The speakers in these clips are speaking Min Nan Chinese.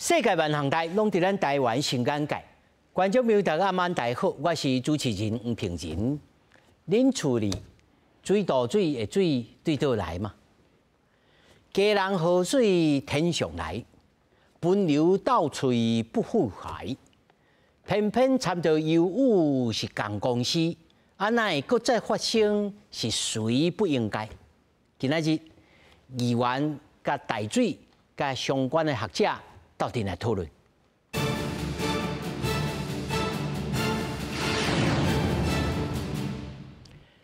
世界萬項代攏佇咱台灣新眼界。觀眾朋友大家晚大好，我是主持人黃平仁。恁厝裡水道水的水對佗來嗎？基隆河水天上來，奔流到喙不復還。偏偏摻著油污是仝公司，啊哪會閣再發生？是誰不應該？今仔日議員佮台水佮相關的學者鬥陣來討論。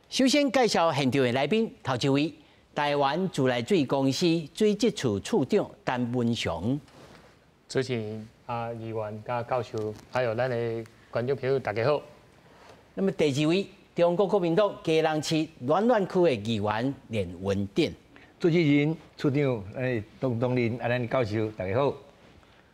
首先介紹現場的來賓，頭一位，台灣自來水公司水質處處長陳文祥。主持人啊，議員佮教授，還有咱的觀眾朋友，大家好。那麼第二位，中國國民黨基隆市暖暖區的議員連文典。主持人、處長、咱董董林、啊，咱教授，大家好。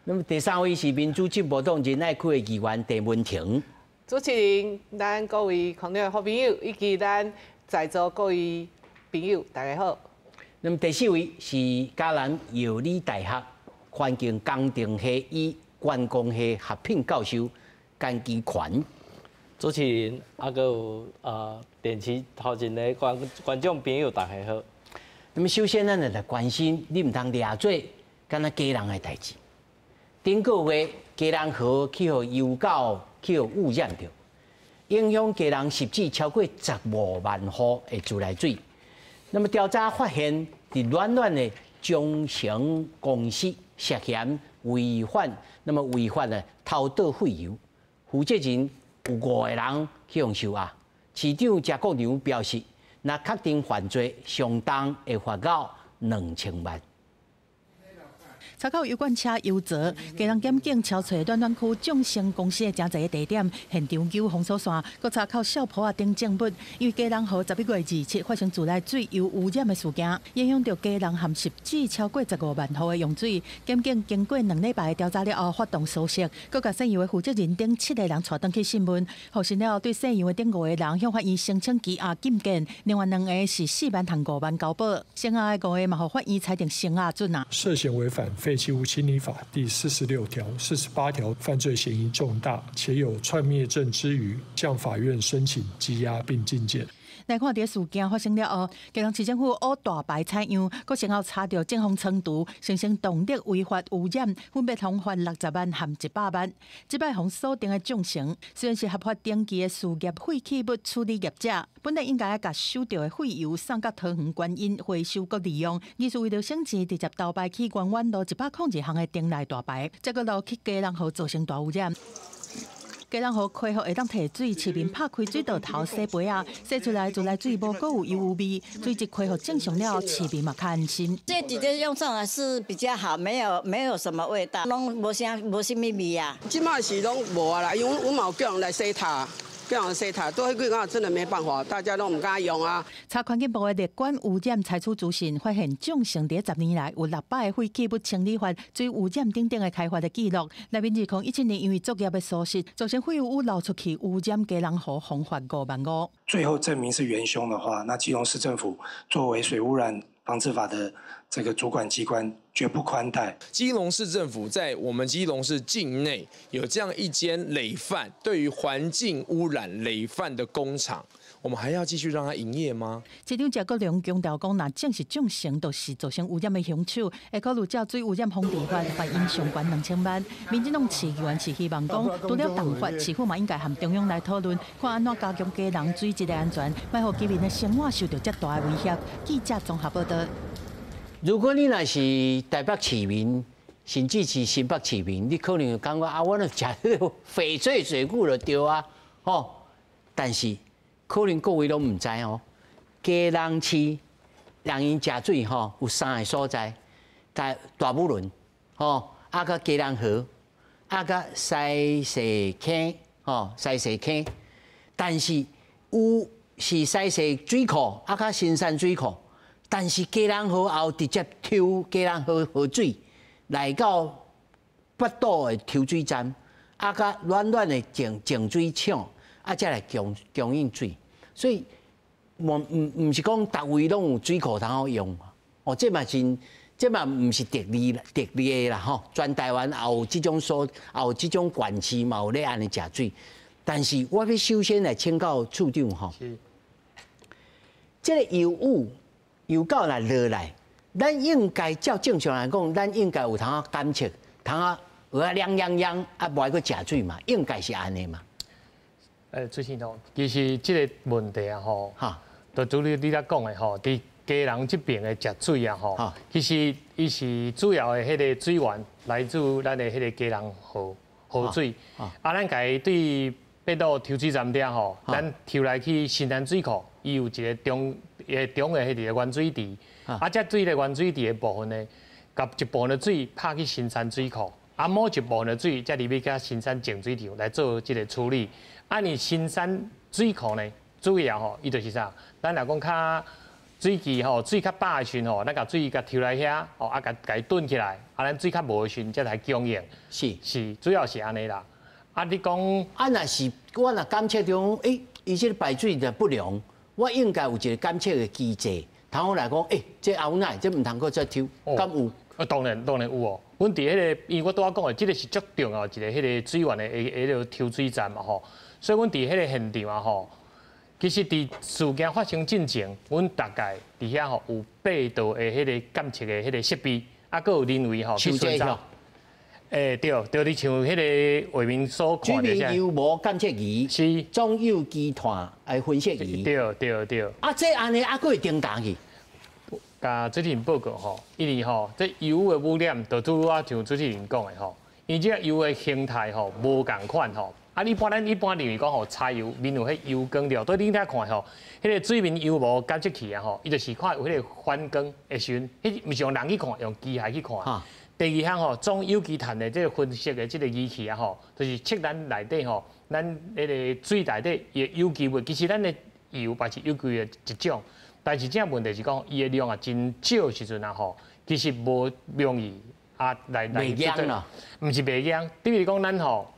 那麼第三位是民主進步黨仁愛區的議員鄭文婷。主持人，咱各位空中的好朋友，以及咱在座各位朋友，大家好。那麼第四位是嘉南藥理大學環境工程系與觀光系合聘教授甘基權。主持人，啊，閣有啊電視頭前的觀觀眾朋友，大家好。那麼首先，咱來關心，你毋通掠做敢若基隆的代誌。頂個月基隆河去予油狗去予污染著，影響基隆十至超過15萬戶的自來水。那麼調查發現，佇暖暖的中成公司涉嫌違反，那麼違反了偷倒廢油，負責人有五個人去予收押。市長謝國樑表示，若確定犯罪，相當會罰到2000萬。查到油罐車油槽，基隆檢警敲揣暖暖區眾生公司的誠濟個地點，現場揪封鎖線，閣查扣掃鋪仔等證物。因為基隆河11月27發生自來水油污染的事件，影響著基隆和汐止超過15萬戶的用水。檢警經過2禮拜的調查了後，發動搜索，閣共姓游的負責人等七個人帶轉去訊問。獲訊了後，對姓游的頂五個人向法院申請羈押禁見，另外兩个是4萬和5萬交保。剩下的五个嘛，予法院裁定聲押准啊。涉嫌違反廢棄物清理法第46條、48條，犯罪嫌疑重大，且有竄滅證之虞，向法院申請羈押並禁見。來看，佇事件發生了後，基隆市政府烏大牌採樣，閣先後查著正風倉廚，形成動力違法污染，分別予罰60萬和100萬。這擺予鎖定的眾成，雖然是合法登記的事業廢棄物處理業者，本來應該共收著的廢油送到桃園觀音回收閣利用，而是為著省錢，直接偷排去關灣路102項的頂內大排，結果落去基隆河造成大污染。基隆河恢復會當提水，市民拍開水道頭洗杯仔，洗出來自來水無閣有油污味，水質恢復正常了，市民嘛較安心。這直接用上來是比較好，沒有什麼味道，攏無啥無啥物味啊。這擺是攏無啊啦，因為阮嘛有叫人來洗塔。叫人洗塔，都彼幾工真的沒辦法，大家都毋敢用啊。查環境部的列管污染採取資訊，發現眾成佇10年來有600个廢棄物清理法、水污染等等的開罰的記錄。內面2017年因為作業的疏失，造成廢油流出去污染基隆河，予罰5萬5。最後證明是元兇的話，那基隆市政府作為水污染防治法的這個主管機關，絕不寬待。基隆市政府在我們基隆市境內有這樣一間累犯，對於環境污染累犯的工廠，我們還要繼續讓它營業嗎？市長謝國樑強調講，若證實眾成就是造成污染的兇手，會考慮照水污染防治法罰𪜶上懸2000萬。民進黨市議員是希望講，除了重罰，市府嘛應該和中央來討論，看按怎加強基隆水質的安全，莫予居民的生活受著遮大的威脅。記者綜合報道。如果你若是台北市民，甚至是新北市民，你可能會感覺啊，我著食彼个翡翠水庫就對啊，吼。但是可能各位攏毋知哦，基隆市人𪜶食水吼有三个所在，大大武崙吼，啊佮基隆河，啊佮西勢坑吼，西勢坑。但是有是西勢水庫，啊佮新山水庫。但是基隆河後直接抽基隆河河水來到北斗的抽水站，啊，佮暖暖的淨淨水廠，啊，才來供供應水。所以，毋毋毋是講逐位攏有水庫通好用，哦，這嘛真這嘛毋是特例特例的啦吼，全台灣也有這種所，也有這種縣市嘛有咧按呢食水。但是我欲首先來請教處長吼，這个油污油垢若落來，咱應該照正常來講，咱應該有通仔監測，通仔學仔涼癢癢啊，無愛閣食水嘛，應該是按呢嘛。主持人，其實這个問題啊吼，就拄你咧講的吼，佇基隆這邊的食水啊吼，其實伊是主要的彼个水源來自咱的彼个基隆河河水，啊，咱共伊對八堵抽水站遐吼，咱抽來去新山水庫，伊有一个中中的彼个原水池，啊，這水的原水池的部分呢，共一部分的水拍去新山水庫，啊，某一部分的水才入去佮新山淨水場來做這个處理。啊，你新山水庫呢，主要吼，伊就是啥？咱若講較水期吼，水較飽的時陣吼，咱共水共抽來遐，吼啊，共共伊囤起來，啊，咱水較無的時陣才來供應。是，主要是按呢啦。啊，你講啊，若是我若監測著，伊這个排水的不良，我應該有一个監測的機制。通好來講，這阿奶這毋通閣再抽，敢有？啊，當然當然有哦。阮佇彼个，因為我拄仔講的，這个是足重要一个彼个水源的彼个抽水站嘛吼。所以阮佇彼个現場啊吼，其實佇事件發生進前，阮大概佇遐吼有爬道的彼個監測的彼個設備，啊，閣有人員吼去巡查。對，對，你像彼个畫面所看的。水面油膜監測儀，總有機碳的分析儀。對對對。啊，這按呢啊，閣會叮當去。共主持人報告吼，因為吼，這油的污染，就拄仔像主持人講的吼，伊這个油的形態吼無仝款吼。啊，一般咱一般認為講吼，柴油面有彼油光著，對恁遐看吼，彼个水面油膜監測器啊吼，伊就是看有彼个反光的時陣，彼毋是用人去看，用機械去看。第二項吼，裝有機碳的這个分析的這个儀器啊吼，就是測咱內底吼，咱彼个水內底伊的有機物，其實咱的油嘛是有機的一種，但是這問題是講伊的量啊真少的時陣啊吼，其實無容易啊來來。袂驚啦，毋是袂驚，比如講咱吼。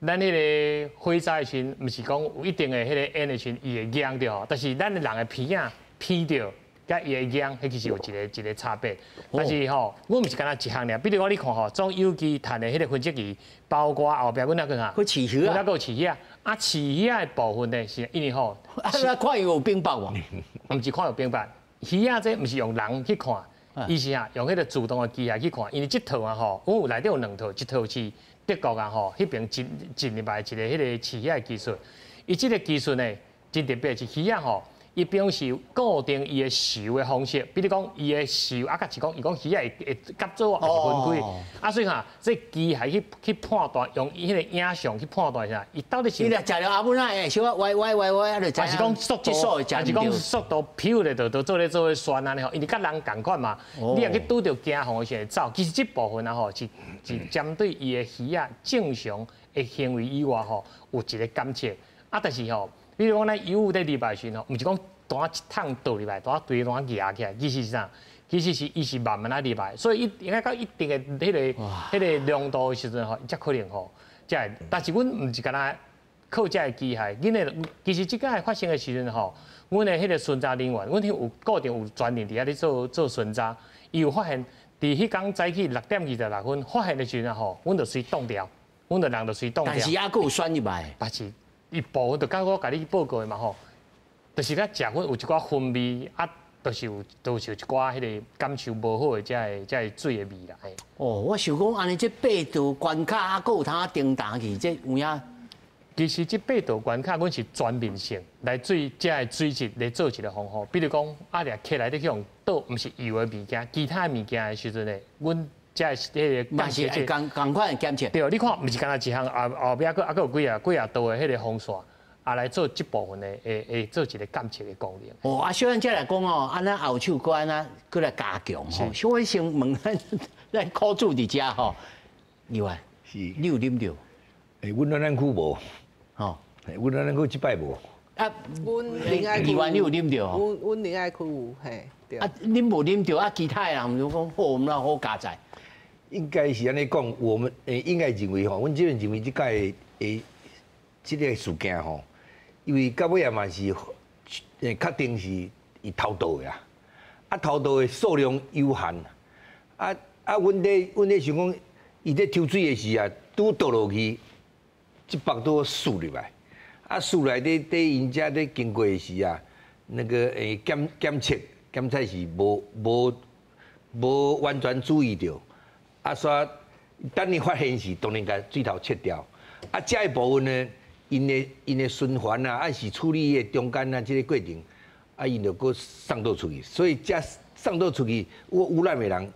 咱彼个火災的時陣，毋是講有一定的彼个煙的時陣，伊會燃著，但是咱的人的鼻仔鼻著，佮伊會燃，彼其實有一个一个差別。但是吼，阮毋是干焦一項爾，比如講你看吼，裝有機碳的彼个分析儀，包括後壁阮抑閣啥？閣飼魚啊，閣有飼魚啊。啊，飼魚仔的部分呢，是因為吼，啊，看伊有冰雹無？毋是看有冰雹，魚仔這毋是用人去看，伊是啊用彼个自動的機械去看，因為這套啊吼，阮有內底有兩套，一套是。德國啊吼，彼邊進進入來一個彼个飼魚的技術，伊這个技術呢，真特別，是魚仔吼，伊平時固定伊的泅的方式，比如講伊的泅啊，抑是講伊講魚仔會會夾做還是分開，啊，所以哈，這機械去去判斷，用伊彼個影像去判斷啥，伊到底是。伊若食了阿母奶會小可歪歪歪歪，啊，就還是講速度，還是講速度，譬如咧，就就做咧做咧旋按呢吼，因為佮人仝款嘛，你若去拄著驚慌的時會走。其實這部分啊吼，是是針對伊的魚仔正常的行為以外吼，有一個監測。啊，但是吼，比如講咱油咧入來時吼，毋是講單一桶倒入來，單規單夯起來，其實是啥？其實是伊是慢慢仔入來，所以伊應該到一定的彼个彼个濃度的時陣吼，才可能吼，才會。但是阮毋是干焦靠這个機械，阮的其實這個發生的時陣吼，阮的彼个巡查人員，阮彼有固定有專人佇遐咧做做巡查，伊有發現佇彼工早起6點26分發現的時陣吼，阮就隨擋掉，阮就人就隨擋掉。但是猶閣有選入來。但是一部分就佮我共你報告的嘛吼，就是咱食薰有一寡薰味啊，就是有都是有一寡彼个感受無好的這个這个水的味啦。哦，我想講按呢，這爬道關卡啊，閣有通叮當去，這有影。其實這爬道關卡，阮是全面性來對這个水質來做一個防護。比如講，啊，掠起來你去用倒，毋是油的物件，其他的物件的時陣呢，阮這个彼個嘛是會仝仝款的檢測。對，你看，毋是干焦一項，後後壁閣猶閣有幾仔幾仔道的彼個風線，啊來做這部分的，會會做一個監測的功能。哦，啊，小咱這來講哦，按呢後手閣按呢閣來加強吼。小可先問咱咱苦主佇遮吼，另外，是，你有啉著？阮咱咱區無，吼，阮咱咱區這擺無。啊，阮另外議員你有啉著？阮阮另外區有，嘿，對。啊，恁無啉著啊？其他的人毋是講好，我們好加載。應該是按呢講，我們應該認為吼，阮這邊認為這擺這个事件吼，因為到尾仔嘛是確定是伊偷倒的啊，啊偷倒的數量有限，啊啊，阮咧想講，伊咧抽水的時啊，拄倒落去，這腹都挲入來，啊挲來咧咧𪜶遮咧經過的時啊，那個檢測是無完全注意著，啊煞等伊發現時，當然共水頭切掉。啊，這一部分呢，𪜶的循環啊，還是處理的中間啊，這個過程，啊，𪜶就閣送倒出去，所以這送倒出去，有污染的人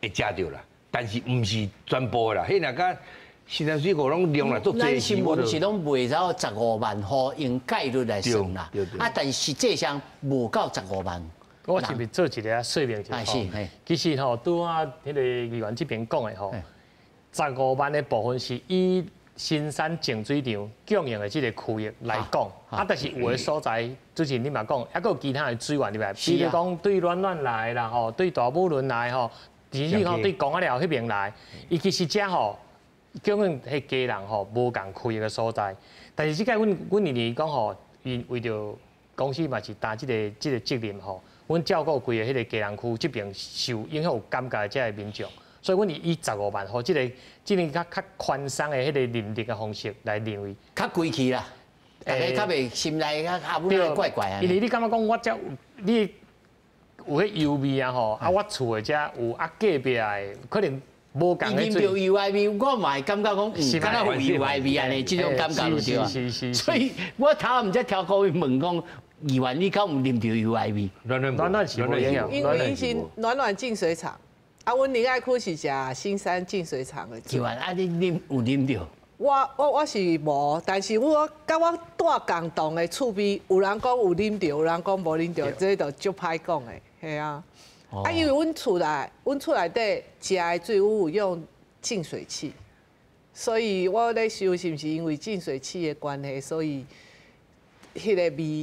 會食著啦，但是毋是全部啦，彼若佮新南水庫攏量啦，足濟。咱新聞是攏賣走15萬戶，用概率來算啦。啊，但是實際上無夠十五萬。我是毋是做一个說明一下？是，其實吼，拄仔彼個議員這邊講的吼，十五萬的部分是以新山淨水廠供應的這個區域來講，啊，但是有的所在，主持人你嘛講，抑閣有其他的水源入來，比如講對暖暖來啦，吼，對大武崙來吼，甚至吼對公仔寮彼邊來，伊其實遮吼供應彼基隆吼無仝區域的所在，但是這擺阮認為講吼，𪜶為著公司嘛是擔這個責任吼，阮照顧規个彼個基隆區這邊受影響有感覺的這个民眾，所以阮以十五萬戶這個較寬鬆的彼個認定的方式來認為，較規氣啦，大家較袂心內較阿母怪怪啊。因為你感覺講我遮你有彼油味啊吼，啊我厝的遮有啊隔壁的可能無仝的水。聞著油的味，我嘛會感覺講，敢若有油的味按呢，這種感覺就對啊。所以我頭毋才超過去問講。議員，你敢有聞著油的味？暖暖暖暖是無影響，因為伊是暖暖淨水廠，啊，阮仁愛區是食新山淨水廠的。議員，啊，你啉有啉著？我是無，但是我佮我住仝棟的厝邊，有人講有啉著，有人講無啉著，這就足歹講的，嘿啊。啊，因為阮厝內底食的水，阮有用淨水器，所以我咧想是毋是因為淨水器的關係，所以。彼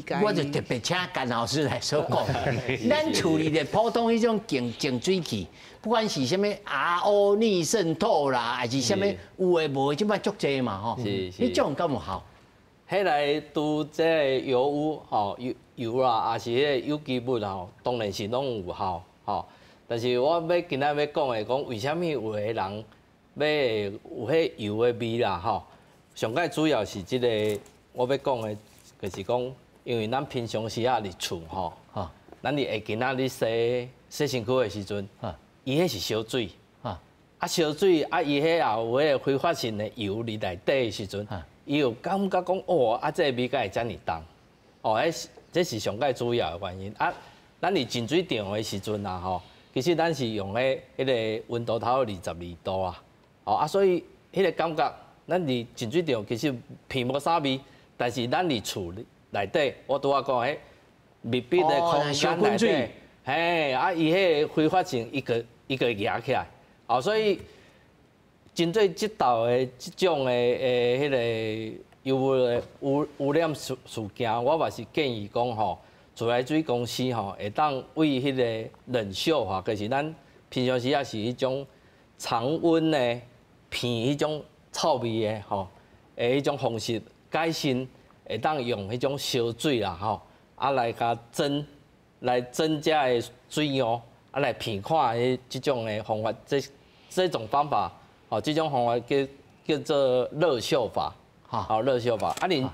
個味，我就特別請甘老師來說講，咱厝裡的普通彼種淨水器，不管是啥物 RO 逆滲透啦，還是啥物有的無的，這擺足濟嘛吼。你這種敢有效？彼來除這个油污吼油油啦，抑是彼個有機物吼，當然是攏有效吼。但是我欲今仔欲講的講，為啥物有的人欲有彼油的味啦吼？上蓋主要是這个我欲講的。就是講，因為咱平常時啊佇厝吼，咱佇下間仔咧洗洗身軀的時陣，伊彼是燒水，啊燒水啊，伊彼也有彼個揮發性的油佇內底的時陣，伊有感覺講哦，啊這个味敢會遮爾重，哦，彼這是上蓋主要的原因。啊，咱佇淨水廠的時陣啊吼，其實咱是用彼彼個溫度頭22度啊，哦啊，所以彼個感覺，咱佇淨水廠其實鼻無啥味。但是咱佇厝內底，我拄仔講彼密閉的空間內底，嘿，啊，伊彼个揮發性伊個伊個壓起來，哦，所以針對這道的這種的彼个油污的污染事件，我嘛是建議講吼，自來水公司吼會當為彼个冷鏽法，就是咱平常時也是彼種常溫的鼻彼種臭味的吼，的彼種方式。改善會當用彼種燒水啦吼，啊來共蒸，來蒸遮的水樣，啊來鼻看彼這種的方法，這種方法，吼，這種方法叫做熱鏽法，好熱鏽法。啊，你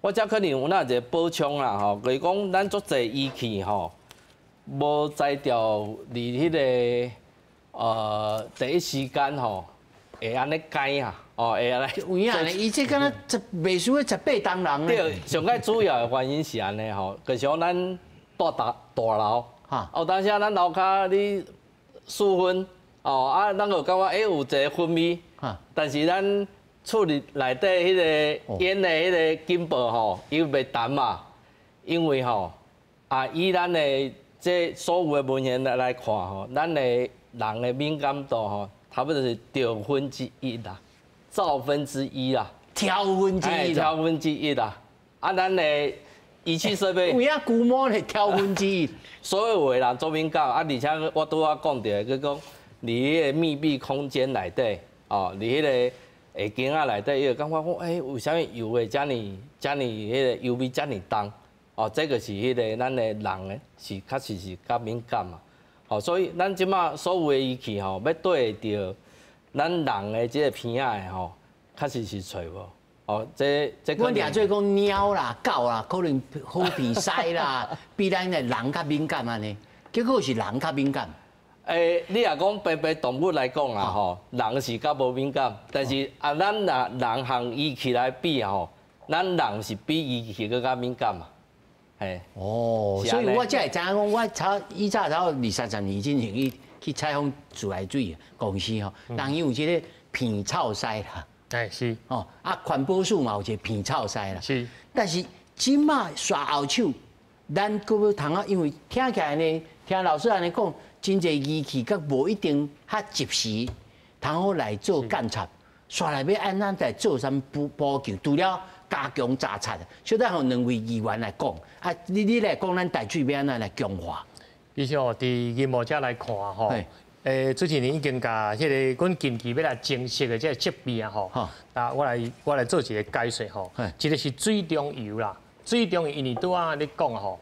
我遮可能有哪一個補充啦吼，就是講咱足濟儀器吼，無才調佇彼个第一時間吼，會按呢改啊。哦，會啊，有影咧，伊這敢若十袂輸18銅人咧。對，上蓋主要的原因是按呢吼，就是講咱住大樓，哦，當時咱樓跤你四分，哦啊，咱就感覺欸有一个薰味，但是咱厝裡內底彼个煙的彼个警報吼，伊袂彈嘛，因為吼啊，以咱的這所有的文獻來看吼，咱的人的敏感度吼，差不多是兆分之一啦。兆分之一啦，兆分之一，兆分之一啦。啊，咱的儀器設備，有影龜毛咧，兆分之一。所有的人做敏感啊，而且我拄仔講著的，閣講佇彼个密閉空間內底，哦，佇彼个下間仔內底，伊就感覺講，欸，為啥物油會遮爾遮爾彼个油味遮爾重？哦，這個是彼个咱的人的是確實是較敏感嘛。吼，所以咱這馬所有的儀器吼，欲對會著咱人的這個鼻仔的吼，確實是揣無。哦，這阮掠做講貓啦、狗啦，可能好鼻塞啦，比咱的人較敏感按呢。結果是人較敏感。你若講白白動物來講啦，吼，人是較無敏感，但是啊，咱若人和儀器來比吼，咱人是比儀器閣較敏感嘛。嘿。哦，所以我才會知影講，我早以早早二三十年前去採訪自來水公司吼，人有這個鼻臭師啦。哎是。哦，啊，環保署嘛有一個鼻臭師啦。是。但是這馬煞後手，咱閣欲通啊，因為聽起來呢，聽老師按呢講，真濟儀器閣無一定較及時，通好來做檢測。煞來欲按怎來做啥物補救？除了加強查察，小等予兩位議員來講，啊，你來講，咱台水欲按怎來強化？其實哦，佇任務者來看吼，主持人已經共彼個阮近期欲來增設的這個設備啊吼，啊，我來做一個解說吼。一個是水中油啦，水中油因為拄仔你講吼，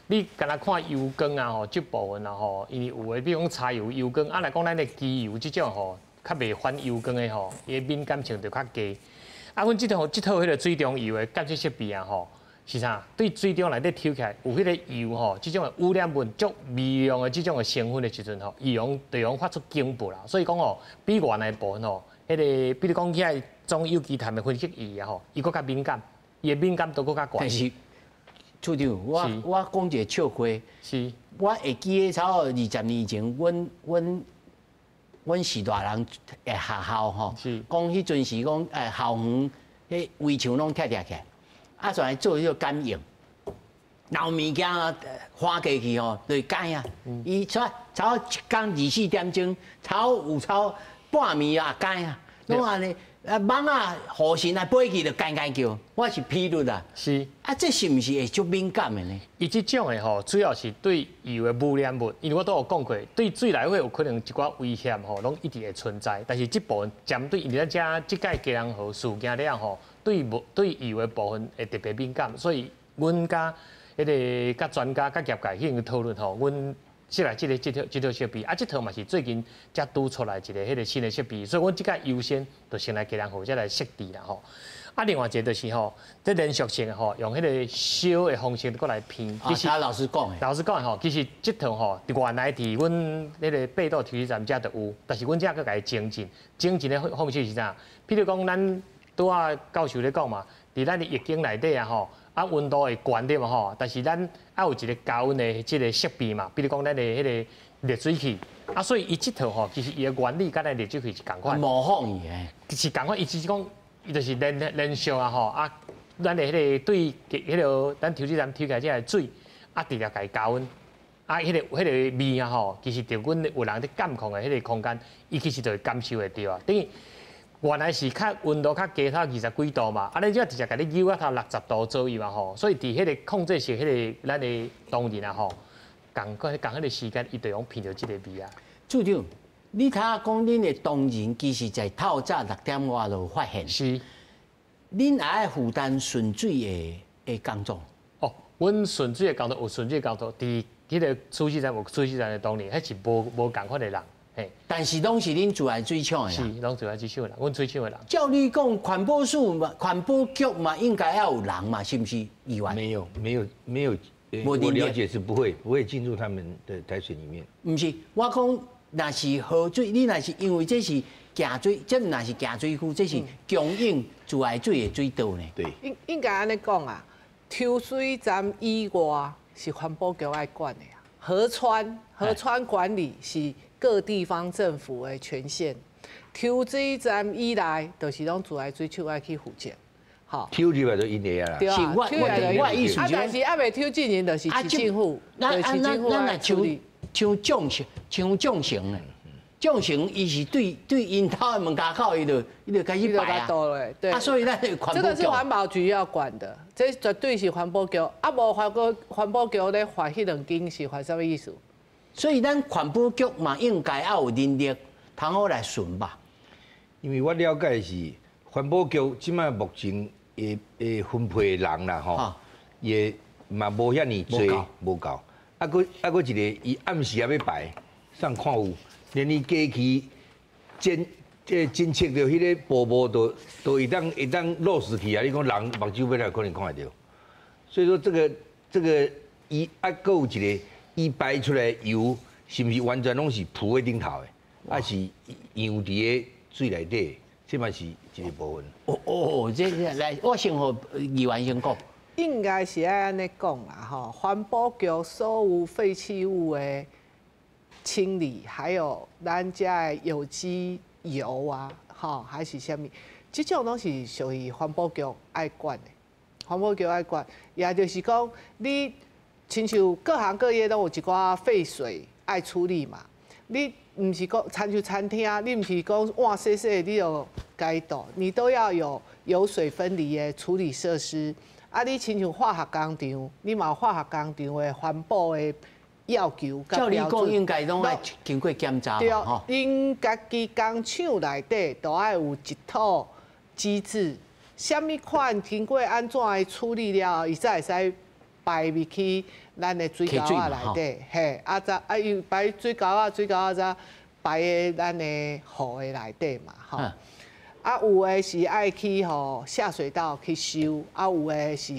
你敢若看油缸啊吼，這部分啊吼，因為有的比如講柴油油缸，啊來講咱的機油這種吼，較袂反油缸的吼，伊的敏感性就較低。啊，阮這套彼個水中油的監測設備啊吼，是啥？對水中內底抽起來有彼個油吼，這種的污染物足微量的這種的成分的時陣吼，伊用就用發出警報啦。所以講吼，比原來部分吼，彼個比如講起來總有機碳的分析儀啊吼，伊閣較敏感，伊的敏感度閣較懸。但是處長，我講一個笑話。是。我會記得差不多20年前，阮序大人的學校吼，講彼陣時講校園彼圍牆攏拆拆起來，啊，煞來做彼個感應，若有物件翻過去吼，就會感應。伊差差一工24點鐘，差有差半暝也感應，攏按呢。啊，蠓仔雨神來飛去就干干叫，我是批律啦。是。啊，這是毋是會足敏感的呢？伊這種的吼，主要是對油的污染物，因為我都有講過，對水內底有可能一寡危險吼，攏一直會存在。但是這部分針對，因為咱遮這屆基隆河事件了吼，對油的部分會特別敏感，所以阮佮彼個佮專家、佮業界去討論吼，阮設來這套設備，啊，這套嘛是最近才拄出來一個彼個新的設備，所以阮這個優先就先來基隆河才來設置啦吼。啊，另外一個就是吼，這連續性的吼，用彼個燒的方式閣來鼻。其實老師講的。老師講的吼，其實這套吼，原來佇阮彼個八堵抽水站遮就有，但是阮遮閣共伊精進，精進的方式是啥？譬如講，咱拄仔教授咧講嘛，佇咱的液晶內底啊吼。啊，溫度會懸對嘛吼，但是咱愛有一個加溫的這個設備嘛，比如講咱的彼個熱水器，啊，所以伊這套吼，其實伊的原理佮咱熱水器是仝款。模仿伊的。是仝款，伊只是講，伊就是連續啊吼，啊，咱的彼個對彼個咱抽水站抽起來這個水，啊，直接共伊加溫，啊，彼個味啊吼，其實著阮有人佇監控的彼個空間，伊其實就會感受會著啊，等於。原來是較溫度較低，才20幾度嘛，啊，你這直接共你扭到60度左右嘛吼，所以佇彼個控制室，彼個咱的同仁啊吼，仝仝彼個時間，伊就用鼻著這個味啊。處長，你頭仔講恁的同仁其實在透早6點外就發現。是。恁也愛負擔巡水的工作？哦，阮巡水的工作有巡水的工作，佇彼個抽水站有抽水站的同仁，彼是無仝款的人。但是攏是恁自來水廠的人，是攏自來水廠的人，阮水廠的人。照你講，環保署嘛，環保局嘛，應該要有人嘛，是毋是？議員？沒有，沒有，沒有。我了解是不會進入他們的台水裡面。毋是，我講若是河水，你若是因為這是行水，這毋若是行水區，這是供應自來水的水道呢。對。應該按呢講啊，抽水站以外是環保局愛管的啊，河川管理是各地方政府的權限，抽水站以來，就是攏自來水廠愛去負責，吼。抽入來就𪜶的啊啦。對啊，是我意思啊，但是猶未抽進前，就是市政府，咱來像像將成的，將成伊是對𪜶兜的門家口，伊就開始排啊。對。啊，所以咱環保局。這個是環保局要管的，這絕對是環保局。啊，無環保局咧罰彼兩間是罰啥物意思？所以咱環保局嘛應該要有人力，通好來巡吧。因為我了解是環保局這擺目前的分配的人啦吼，也嘛無遐爾濟，無夠。啊，閣一個，伊暗時也欲排，上看有，连伊机器侦这侦测到彼个薄膜都会当落死去啊！你讲人目睭欲来可能看会著。所以说这个伊啊，阁有一个伊排出来油，是毋是完全拢是浮喺顶头的，还是溶伫个水内底？这嘛是一个部分。哦哦，这来，我先予议员先讲。应该是爱按呢讲啦，吼，环保局所有废弃物的清理，还有咱遮的有机油啊，吼，还是啥物，这种拢是属于环保局爱管的。环保局爱管，也就是讲，你亲像各行各业拢有一寡废水爱处理嘛。你毋是讲，亲像餐厅，你毋是讲碗洗洗你就共伊倒，你都要有油水分离的处理设施。啊，你亲像化学工厂，你嘛有化学工厂的环保的要求。照理讲，应该拢爱经过检查。对，𪜶家己工厂内底都爱有一套机制，啥物款经过按怎的处理了后，伊才会使排入去咱的水沟仔内底，嘿，啊，才啊又排水沟仔，水沟仔才排的咱的河的内底嘛，吼。啊，有的是爱去吼下水道去收，啊，有的是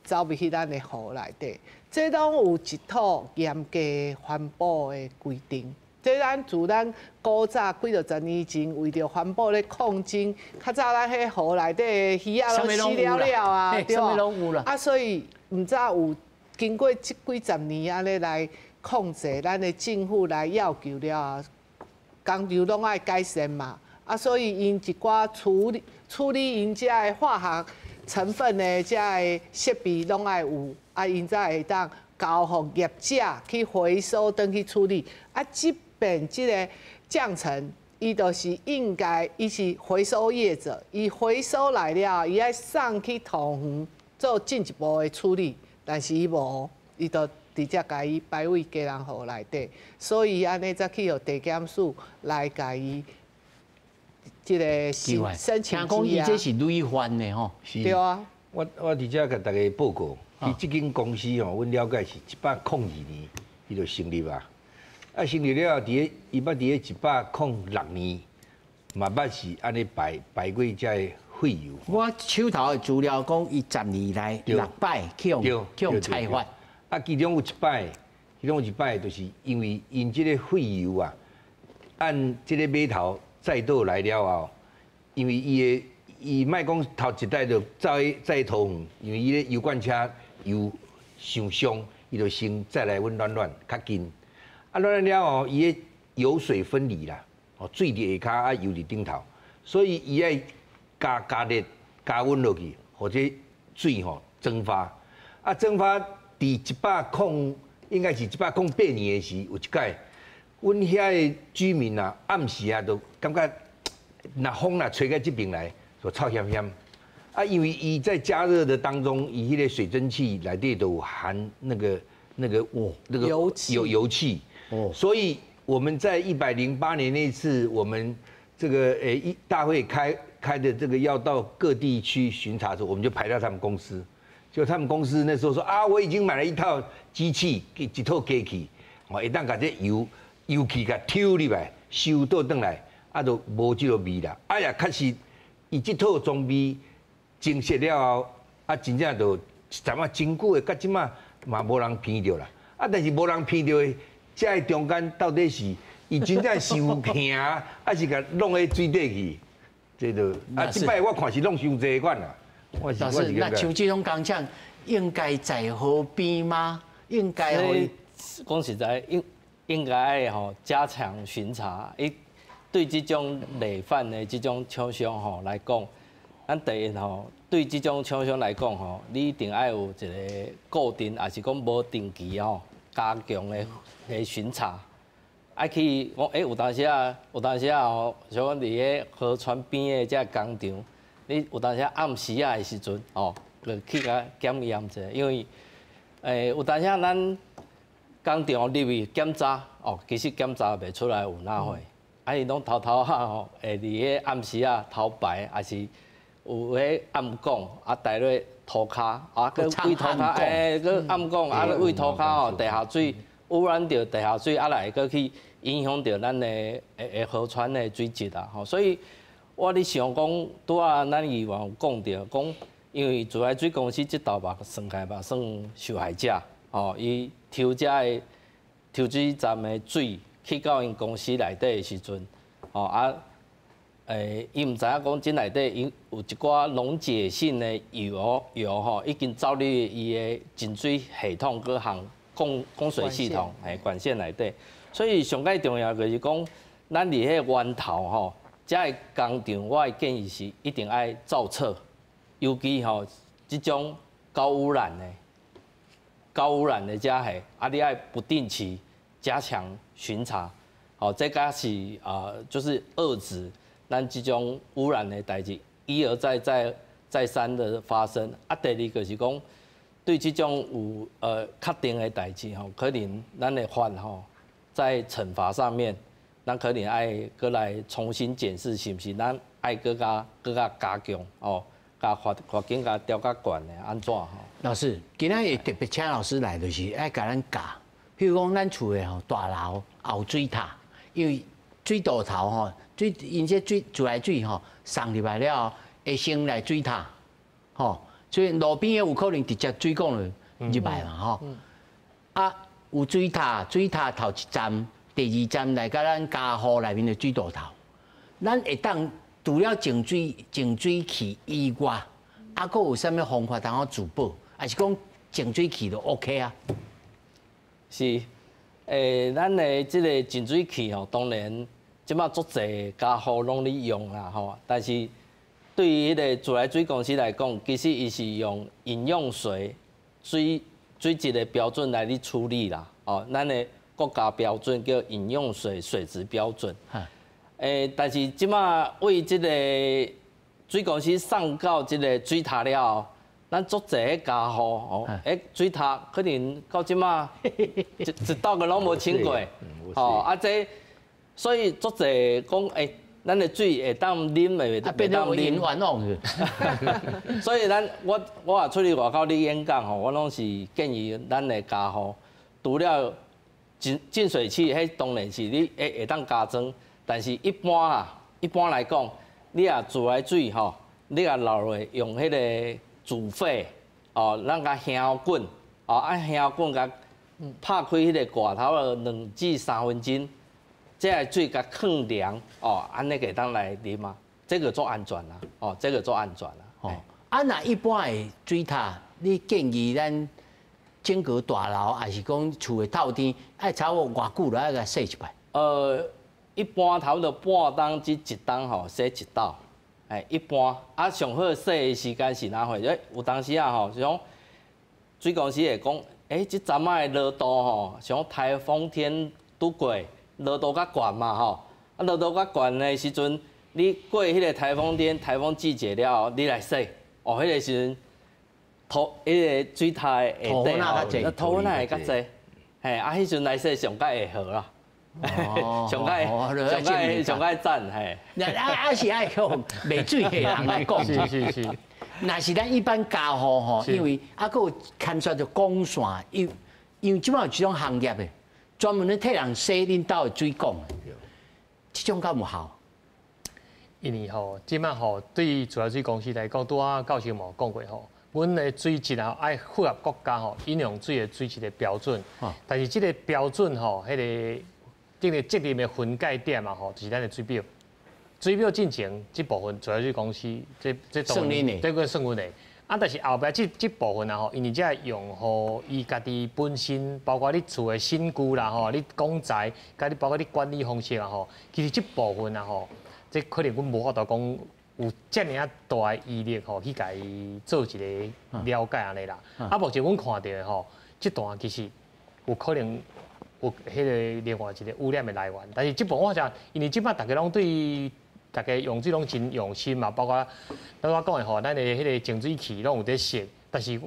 走入去咱的河内底，这拢有一套严格环保的规定。这咱自咱古早几若十年前为著环保咧抗争，较早咱彼河内底的鱼仔拢死了了啊，对无？啊，所以毋知有经过这几十年按呢来控制，咱的政府来要求了后，工厂拢爱改善嘛。啊，所以𪜶一寡处理𪜶遮的化学成分的遮个设备拢爱有，啊，𪜶才会当交予业者去回收，转去处理。啊，这边这个匠成，伊就是应该，伊是回收业者，伊回收来了，伊爱送去桃园做进一步的处理，但是伊无，伊就直接共伊排位基隆河内底，所以按呢才去予地检署来共伊这个申请。听讲伊这是累犯的吼。是。对啊。我伫遮共大家报告，伊这间公司吼，阮了解是102年，伊就成立啊。啊，成立了后，伊捌伫咧106年，嘛捌是按呢排过遮个废油。我手头的资料讲，伊10年来六摆去予去予裁罚。啊，其中有一摆，就是因为𪜶这个废油啊，按这个码头载倒来了后，因为伊莫讲头一代就走去载去桃园，因为伊咧油罐车油伤伤，伊就先载来阮暖暖较近。啊，暖暖了后，伊的油水分离啦，哦，水伫下跤，啊，油伫顶头，所以伊爱加热加温落去，予这水吼蒸发。啊，蒸发伫一百空，应该是108年的时，有一摆，阮遐的居民啊，暗时啊，就感觉若风若吹到这边来，就臭咸咸。啊，因为伊在加热的当中，伊彼个水蒸气内底都有含那个油油气。所以我们在108年那次，我们这个一大会开的这个要到各地去巡查的时候，我们就排到他们公司。就他们公司那时候说啊，我已经买了一套机器，一套机器，哦，会当共这油气共抽入来，收倒转来，啊，就无这个味啦。啊也确实，伊这套装备增设了后，啊，真正就阵仔真久的，到这马嘛无人闻著啦。啊，但是无人闻著的。这个中间到底是伊真正伤强，还是共弄去水底去？这就啊，这摆我看是弄伤济款啦。老师，那像这种工厂，应该在河边吗？应该会讲实在，应该吼加强巡查。伊对这种累犯的这种厂商吼来讲，咱第一吼对这种厂商来讲吼，你一定爱有一个固定，抑是讲无定期吼加强的巡查，爱去讲欸，有当时啊吼，像讲伫咧河川边的这工厂，你有当时暗时仔的时阵吼，就去共检验一下，因为有当时咱工厂入去检查哦，其实检查袂出来有哪货，啊伊拢偷偷仔吼，会伫彼暗时仔偷排，抑是有彼暗管啊，带落涂跤，啊，阁位涂跤，阁暗管啊，位涂跤吼，地下水污染著地下水，啊来阁去影響著咱的河川的水質啊，吼，所以我咧想講，拄仔咱議員有講著，講因為自來水公司這道嘛算起來嘛算受害者，吼，伊抽遮的抽水站的水去到𪜶公司內底的時陣，吼啊，伊毋知影講這內底伊有一寡溶解性的油吼，已經走入伊的淨水系統閣項供水系統，管線內底。所以上蓋重要就是講，咱佇彼個源頭吼，遮个工廠，我的建議是一定愛造冊，尤其吼這種高污染的遮下，啊，你愛不定期加強巡查，吼，這個是啊，就是遏止咱這種污染的代誌一而再再再三的發生。啊，第二個是講，對這種有確定的代誌吼，可能咱的法吼，在懲罰上面，咱可能愛閣來重新檢視，是毋是咱愛閣較加強哦，共罰金共調較懸的按怎吼？老師，今仔日特別請老師來，就是愛共咱教，譬如講咱厝的吼大樓後水塔，因為水道頭吼，水𪜶這水自來水吼送入來了後，會先來水塔，吼，所以路邊的有可能直接水管就入來嘛吼，啊。有水塔，水塔頭一站，第二站來到咱家戶內面的水道頭，咱會當除了淨水器以外，啊，閣有啥物方法通好自保？還是講淨水器就 OK 啊？是，咱的這個淨水器吼，當然這馬足濟家戶攏咧用啦吼，但是對於彼個自來水公司來講，其實伊是用飲用水水質的標準來咧處理啦，哦，咱的國家標準叫飲用水水質標準。但是這馬為這個水公司送到這個水塔了後，咱足濟家戶哦，水塔可能到這馬一道個攏無清過，哦，啊這所以足濟講咱的水會當啉的，袂當飲冤枉所以咱我也出去外口咧演講吼，我攏是建議咱的家戶，除了淨水器，彼當然是你會當加裝，但是一般啊，一般來講，你若自來水吼，你若留落用彼個煮沸哦，咱共香滾哦，啊香滾共拍開彼個蓋頭2至3分鐘。這个水共囥涼哦，按呢會當來啉啊，這個足安全啦，哦，這個足安全啦。哦，啊，若一般的水塔，你建議咱整個大樓，抑是講厝的透天，愛差不多偌久就愛共洗一擺？一般差不多半冬至一冬吼洗一道，一般啊上好洗的時間是哪會？有當時啊吼，像水公司會講，這陣仔的熱度吼，像颱風天拄過。熱度較懸嘛吼，啊熱度較懸的時陣，你過彼個颱風天、颱風季節了後，你來洗，哦，彼個時陣土彼個水塔的下底吼，土粉仔會較濟，嘿，啊，彼陣來洗上較會好啦，上較讚嘿。啊是愛向袂水的人來講，若是咱一般家戶吼，因為啊，閣有牽涉著管線，因為這擺有這種行業的。專門咧替人洗恁兜的水管，這種敢有效？因為吼，這擺吼對自來水公司來講，拄仔教授嘛有講過吼，阮的水質啊愛符合國家吼飲用水的水質的標準。但是這個標準吼，彼個這個責任的分界點嘛吼，就是咱的水表。水表進前這部分自來水公司這算恁的，這個算阮的。啊，但是後壁這部分啊吼，因為這用戶伊家己本身，包括你厝的新舊啦吼，你講材，佮你包括你管理方式啊吼，其實這部分啊吼，這可能阮無法度講有遮爾仔大的毅力吼，去共伊做一個了解按呢啦。啊，目前阮看著的吼，這段其實有可能有彼個另外一個污染的來源，但是這部分我想，因為這擺大家攏對。大家用水攏真用心嘛，包括拄仔講的吼，咱的彼個淨水器攏有咧設，但是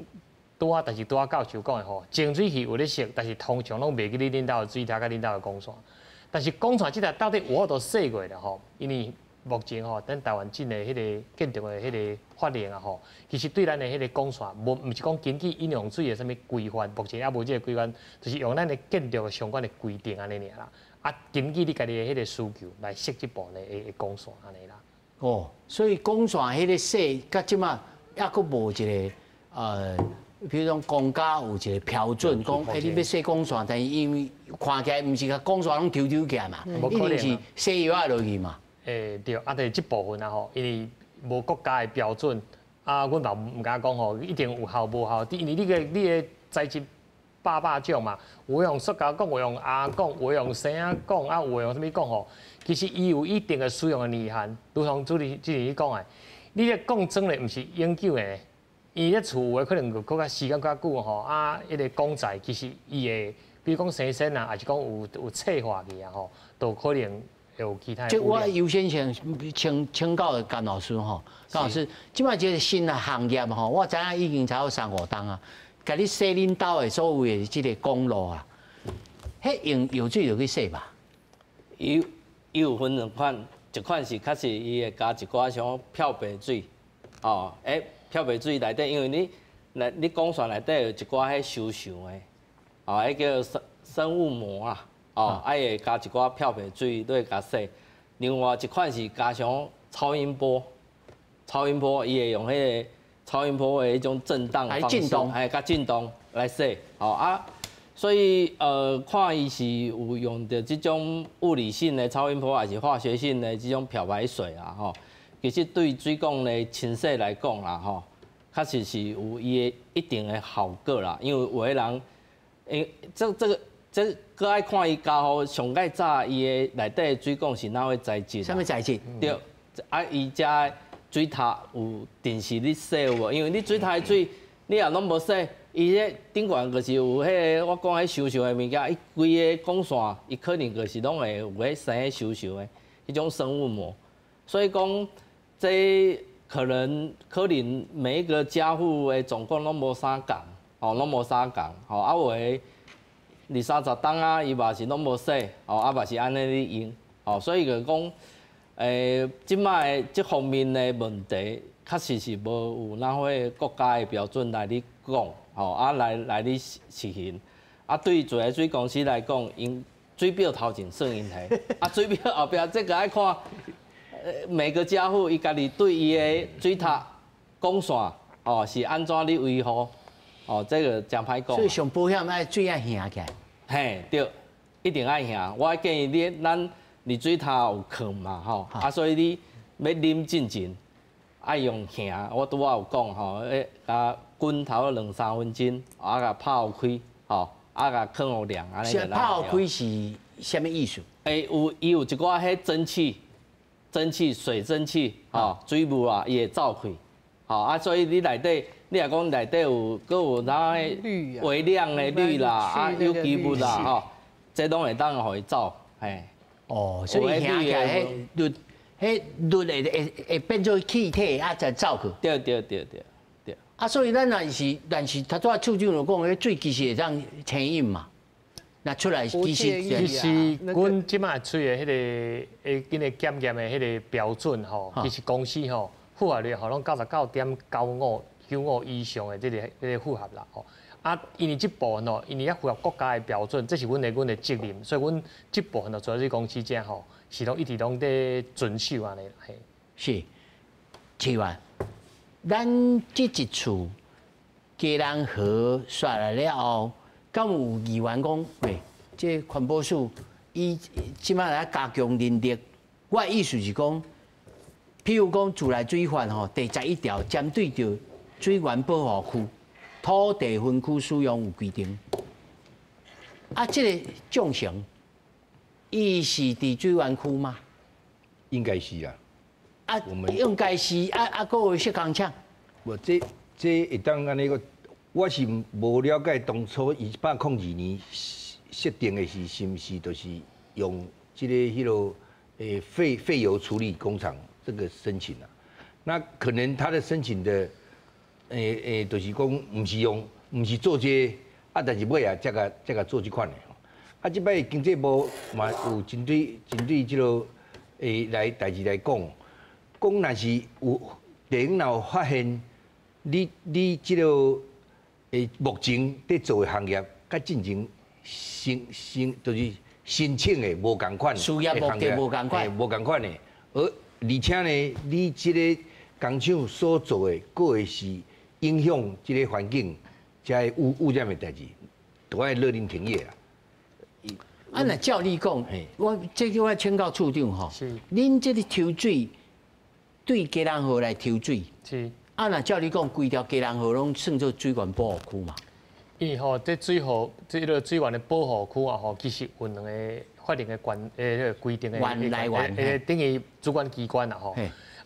拄仔但是拄仔教授講的吼，淨水器有咧設，但是通常攏袂去你恁兜的水塔佮恁兜的管線。但是管線這台到底有法度洗過咧吼？因為目前吼，咱台湾进的彼个建筑的彼个法令啊吼，其实对咱的彼个管线，无毋是讲根据饮用水的啥物规范，目前犹无这个规范，就是用咱的建筑相关的规定按呢尔啦。啊，根据你家己的彼个需求来设这部分的管线按呢啦。哦，所以管线彼个设，佮这马犹阁无一个比如讲公家有一个标准，讲欸你欲洗管线，但是因为看起来毋是共管线拢抽抽起来嘛，一定是洗药仔落去嘛。欸对，啊，但是这部分啊吼，因为无国家的标准，啊，阮嘛毋敢讲吼，一定有效无效，因为你的材质百百种嘛，有用塑胶管，有用鸭管，有用生管，啊，有用啥物管吼，其实伊有一定的使用的年限，如同主持之前讲的，你这管装的毋是永久的。伊咧厝有的可能就阁较时间较久吼，啊，彼个管材其实伊会，比如讲生鉎啊，抑是讲有脆化去啊吼，都可能会有其他。这我优先先请教甘老师吼，甘老师，这摆这个新的行业吼，我知影已经差不多三五冬啊，共你洗恁兜的所有的这个管路啊，彼用药水就去洗吧？伊有分两款，一款是确实伊会加一寡像漂白水，哦，欸。漂白水内底，因为你，内你管线内底有一寡彼锈锈的，哦，彼叫生物膜啊，哦，啊会加一寡漂白水落共洗。另外一款是加上超音波，超音波伊会用彼个超音波的彼种震荡方式，哎，共震动来洗，哦啊，所以看伊是有用著这种物理性的超音波，还是化学性的这种漂白水啊，吼。其实对水管的清洗来讲啦，吼，确实是有伊的一定的效果啦。因为有的人，因这阁爱看伊家户上盖早伊的内底的水管是哪位材质？啥物材质？对，啊，伊遮水塔有定时咧洗有无？因为你水塔的水，你若拢无洗，伊彼顶悬就是有彼个我讲彼锈锈的物件，伊规个管线，伊可能就是拢会有彼生彼锈锈的彼种生物膜，所以讲。这可能每一个家户的状况拢无相仝，哦，拢无相仝，吼，啊有的二三十冬啊，伊嘛是拢无洗，哦，啊嘛是按呢咧用，哦，所以就讲，这摆这方面的问题，确实是无有哪会国家的标准来咧讲，吼，啊来咧实行，啊对自来水公司来讲，𪜶水表头前算𪜶的，啊水表后壁这个爱看。每个家户伊家己对伊的水塔、管线哦是按怎咧维护哦，这个真歹讲。所以上保险爱水爱行起来。嘿，对，一定爱行。我建议你，咱滤水塔有囥嘛吼，啊，所以你欲啉进前爱用行。我拄仔有讲吼，欸，共滚头两三分钟，啊，共泡开，吼，啊，共囥予凉，按呢就。泡开是啥物意思？欸，有伊有一寡彼蒸汽。蒸汽、水蒸气，吼，水雾啊，伊会走开，吼啊，所以你内底，你若讲内底有，阁有哪个微量的氯啦，啊，有机物啦，吼，这拢会当予伊走，嘿。哦，所以听起来，彼氯，彼氯会变做气体啊，才走去。对对对对对。啊，所以咱若是，但是头拄仔处长就讲，彼水其实会当清饮嘛。那出来其实，其实，阮这摆水的彼个会经过检验的彼个标准吼，其实公司吼符合率吼拢99.9595以上的这个符合啦吼。啊，因为这部分吼，因为要符合国家的标准，这是阮的责任，所以阮这部分的自来水公司遮吼是拢一直拢伫遵守按呢嘿。是，市员，咱这一次基隆河煞来了后。敢有议员讲，喂，这环保署伊这摆来加强人力。我的意思是讲，譬如讲自来水法吼，第11条针对著水源保护区土地分区使用有规定。啊，这个众成，伊是伫水源区吗？应该是啊。啊，应该是啊啊，阁有设工厂。无，这会当按呢个。我是无了解当初102年设定的是毋是就是用这个彼个废油处理工厂这个申请啊？那可能他的申请的就是讲毋是用毋是做这个，啊，但是尾啊才共才共做这款的吼。啊，这摆经济部嘛有针对这个的来代志来讲，讲若是有地方若有发现你这个目前伫做的行业，佮进前申就是申请的无仝款，事业目的无仝款，无仝款的，而且呢，你这个工厂所做的，阁会是影响这个环境，才污染的代志，都爱勒令停业啦。啊，若照你讲，我这个我请教处长吼，恁这个抽水对基隆河来抽水，啊，若照你讲，规条基隆河拢算做水源保护区嘛？因为吼，这水河这个水源的保护区啊吼，其实有两个法定的关迄个规定的来源，等于主管机关啦吼。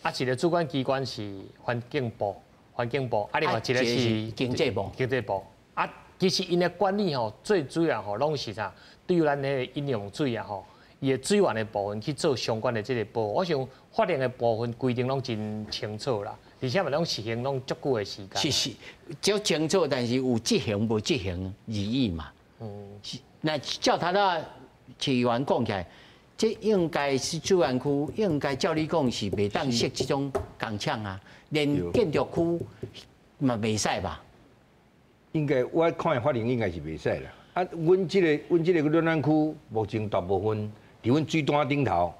啊，一个主管机关是环境部，环境部，啊，另外一个是经济部，经济部。啊，其实𪜶的管理吼，最主要吼，拢是啥？对于咱彼个饮用水啊吼，伊的水源的部分去做相关的这个保护。我想法令的部分规定拢真清楚啦，而且嘛拢实行拢足久的时间。是是，足清楚，但是有执行无执行而已嘛。那照他那市议员讲起来，这应该是水源区，应该照你讲是袂当设这种工厂啊，连建筑区嘛袂使吧？应该我看的法令应该是袂使啦。啊，阮这个暖暖区目前大部分伫阮水单顶头，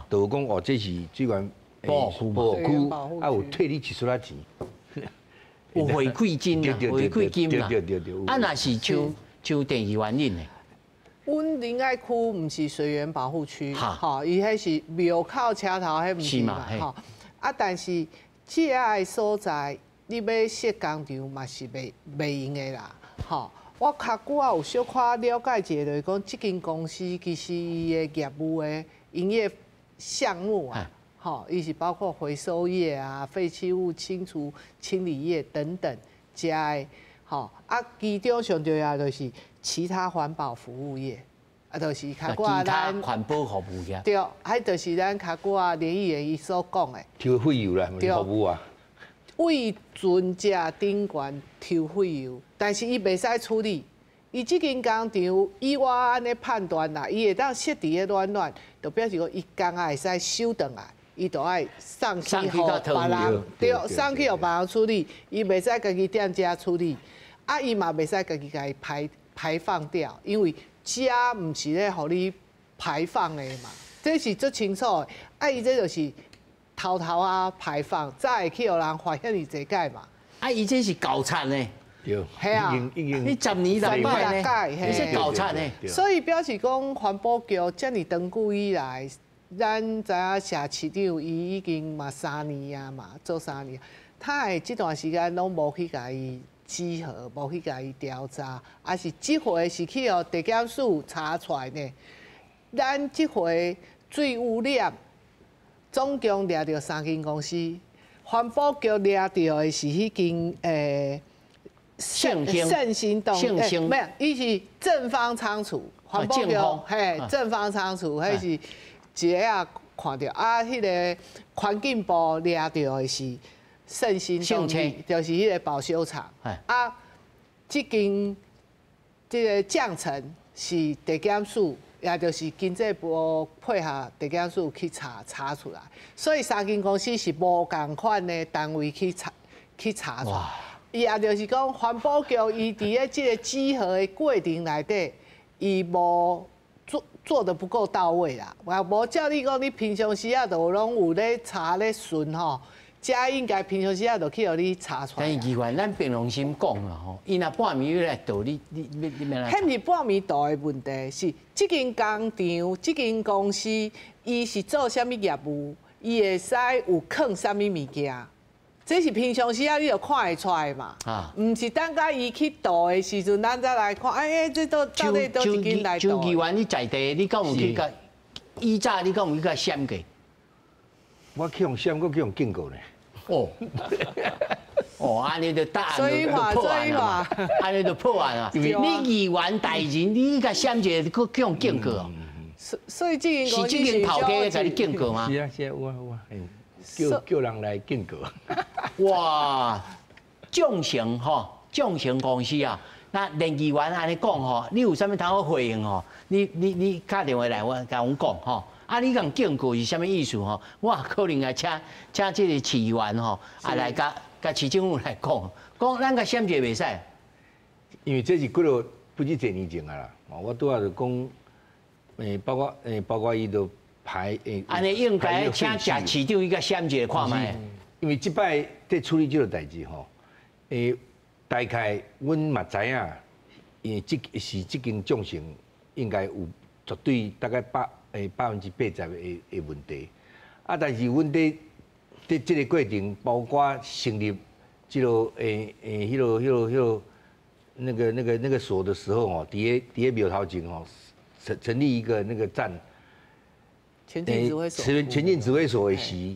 就有讲哦，这是水源保护保护区，啊有退你一撮仔钱，有回馈金啊，回馈金啦。对对对。啊，若是像电议员恁呢？阮仁爱区毋是水源保护区，吼，伊彼是庙口车头，彼毋是嘛，吼。啊，但是这个所在，你欲设工厂嘛是袂用的啦，吼。我较久仔有小可了解一下，就是讲这间公司其实伊的业务的营业项目啊，吼，伊是包括回收业啊、废弃物清除清理业等等，遮的，吼啊，其中上重要就是其他环保服务业，啊，就是较久其他环保服务业。对，彼就是咱较久仔连议员伊所讲的。抽废油啦，服务啊。为船只顶悬抽废油，但是伊袂使处理。伊这间工厂以我按呢判断啦，伊会当设伫咧暖暖，就表示讲伊工仔会使收转来，伊就爱送去予别人，对，送去予别人处理，伊袂使家己踮遮处理，啊，伊嘛袂使家己共伊排放掉，因为遮毋是咧予你排放的嘛，这是足清楚的。啊，伊这就是偷偷啊排放，才会去予人发现尔济摆嘛。啊，伊这是搞惨呢。对，系啊，你十年六摆呢？你是搞惨呢。所以表示讲环保局遮尔长久以来，咱知影谢市长伊已经嘛三年啊嘛，做三年，他会这段时间拢无去共伊稽核，无去共伊调查，啊是这回是去予地检署查出来呢。咱这回水污染总共掠著三间公司，环保局掠著的是彼间盛兴动，没有，伊是正方仓储，环保局嘿，正方仓储，彼是一个啊看著啊，彼个环境部掠著的是盛兴动力，就是彼个保修厂。啊，这间这个降尘是地检署，也就是经济部配合地检署去查查出来，所以三间公司是无仝款的单位去查出来。伊也就是讲，环保局伊伫咧这个稽核的过程内底，伊无做得不够到位啦。无照你讲，你平常时啊，就拢有咧查咧巡吼，遮应该平常时啊，就去予你查出来。但是议员，咱凭良心讲啦吼，伊若半暝来盗，你欲按怎？彼毋是半暝盗的问题，是这间工厂、这间公司，伊是做啥物业务，伊会使有囥啥物物件。这是平常时啊，你就看会出来嘛。啊，毋是等甲伊去盗的时阵，咱才来看。哎，这都到底佗一间来盗？周议员，你在地，你敢有去共？以早你敢有去共闪过？我去予闪，阁去予警告呢。哦，哦，按呢就答案就破案啊！按呢就破案啊！你议员大人，你共闪一下，阁去予警告。所以这是这间头家共你警告吗？是啊，是啊，有啊有啊。叫人来警告。哇，众成吼，众成公司啊，那连议员按呢讲吼，你有啥物通好回应吼？你打电话来，我共阮讲吼。啊，啊，你講警告是啥物意思吼？我可能來請請這個市議員吼，啊來佮佮市政府來講，講咱共閃一下袂使。因為這是幾落不止幾年前啊啦，我拄仔就講，包括伊就排按呢應該請賈市長伊共閃一下看覓。因為這擺佇處理這個代誌吼，大概阮嘛知影，因為這是這間眾誠應該有絕對大概80%的問題，啊，但是阮佇佇這個過程，包括成立這個彼個彼個彼個那個所的時候吼，佇個佇個廟頭前吼，成立一個那個站，前進指揮所，前進指揮所的時，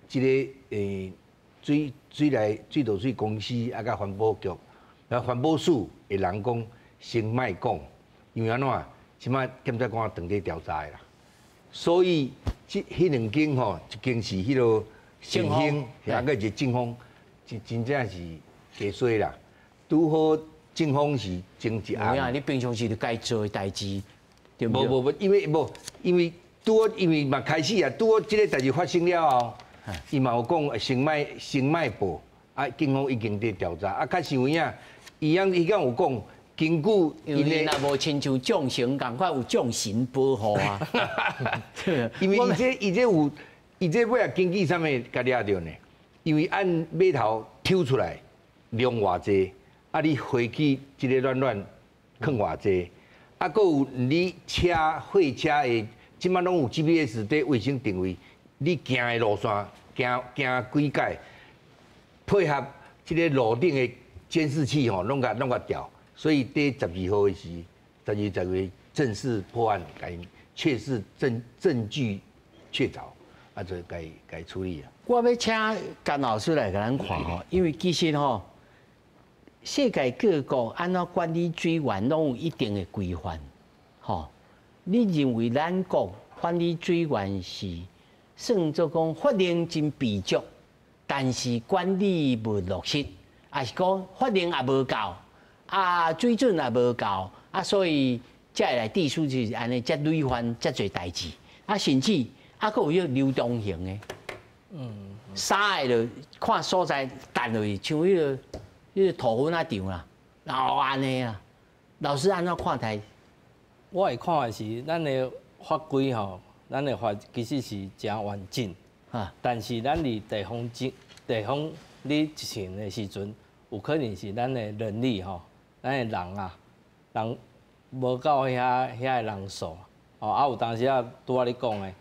這個水水來水道水公司啊，佮環保局，啊環保署的人講先莫講，因為按怎，這擺檢察官當咧調查的啦，所以這彼兩間吼，一間是彼個善興，啊閣一個正豐，真真正是加衰啦，拄好正豐是前一暗。你平常時就該做的代誌，對毋對？無無無，因為無，因為拄好，因為嘛開始啊，拄好這個代誌發生了後。伊嘛有講先莫先莫報，啊，警方已經佇調查，啊，確實有影，伊樣伊敢有講，根據因為若無親像眾神仝款有眾神保護啊，因為伊這伊這有，伊這尾仔根據啥物共掠著呢？因為按碼頭抽出來量偌濟，啊，你回去這個暖暖囥偌濟，啊，閣有你車貨車的，這擺攏有 GPS 佇衛星定位。你行的路線，行行幾擺，配合這個路頂的監視器吼，攏共攏共調，所以佇12號的時，12、12正式破案，共確實證據確鑿，啊，就共共處理啊。我欲請甘老師來共咱看吼，因為其實吼，世界各國按怎管理水源攏有一定的規範，吼。你認為咱國管理水源是算做講法令真備足，但是管理無落實，抑是講法令也無夠，啊水準也無夠，啊所以才會來致使就是按呢，才累犯遮濟代誌，啊甚至啊閣有彼流動型的，三个就看所在擲落去，像彼个彼个土粉仔場啦，然後按呢啊，老師按怎看待？我會看的是咱的法規吼。咱的法其實是誠完整，但是咱佇地方地方咧執行的時陣，有可能是咱的人力吼，咱的人啊，人無夠遐遐个人數，哦，啊有當時啊拄仔你講的，